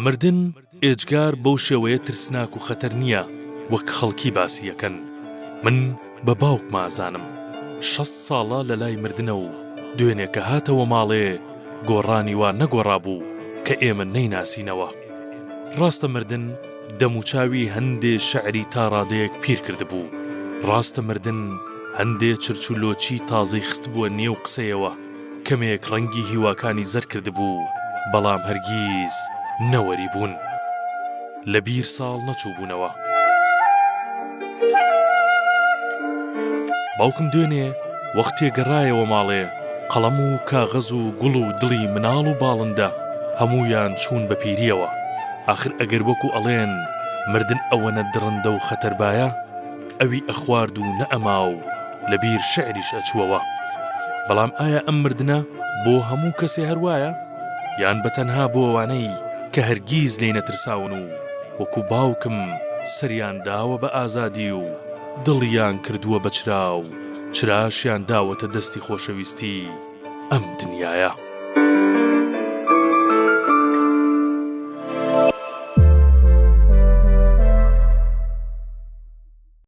مردن ئێجگار بەو شێوەیە ترسناک و خەتەر نییە وەک خەڵکی باسی ئەکەن. من بە باوکما ئەزانم. 60 ساڵە لە لای مردنە و دوێنێ کە هاتەوە ماڵێ گۆڕانی وا نەگۆڕابوو کە ئێمە نەیناسینەوە. ڕاستە مردن دەموچاوی هەندێ شعری تا ڕادەیەک پیر کردبوو. ڕاستە مردن هەندێ چرچ و لۆچی تازەی خستبووە نێو قسەیەوە. کەمێک ڕەنگی هیواکانی زەرد کردبوو، بەڵام هەرگیز نەوەریبوون. لە بیر ساڵ نەچووبوونەوە. باوکم دوێنێ وەختێ گەڕایەوە ماڵێ، قەڵەم و کاغەز و گوڵ و دڵی مناڵ و باڵندە هەموویان چوون بە پیرییەوە. ئاخر ئەگەر وەکوو ئەڵێن مردن ئەوەنە دڕندە و خەتەر بایە، ئەوی ئەخوارد و نەئەما و لە بیر شیعریش ئەچووەوە. بەڵام ئایا ئەم مردنە بۆ هەموو کەسێ هەر وایە؟ یان بە تەنها بۆ ئەوانەی کە هەرگیز لێی نەترساون و وەکو باوکم سەریان داوە بە ئازادی و دڵیان کردووە بە چرا و چراشیان داوەتە دەستی خۆشەویستی ئەم دنیایە؟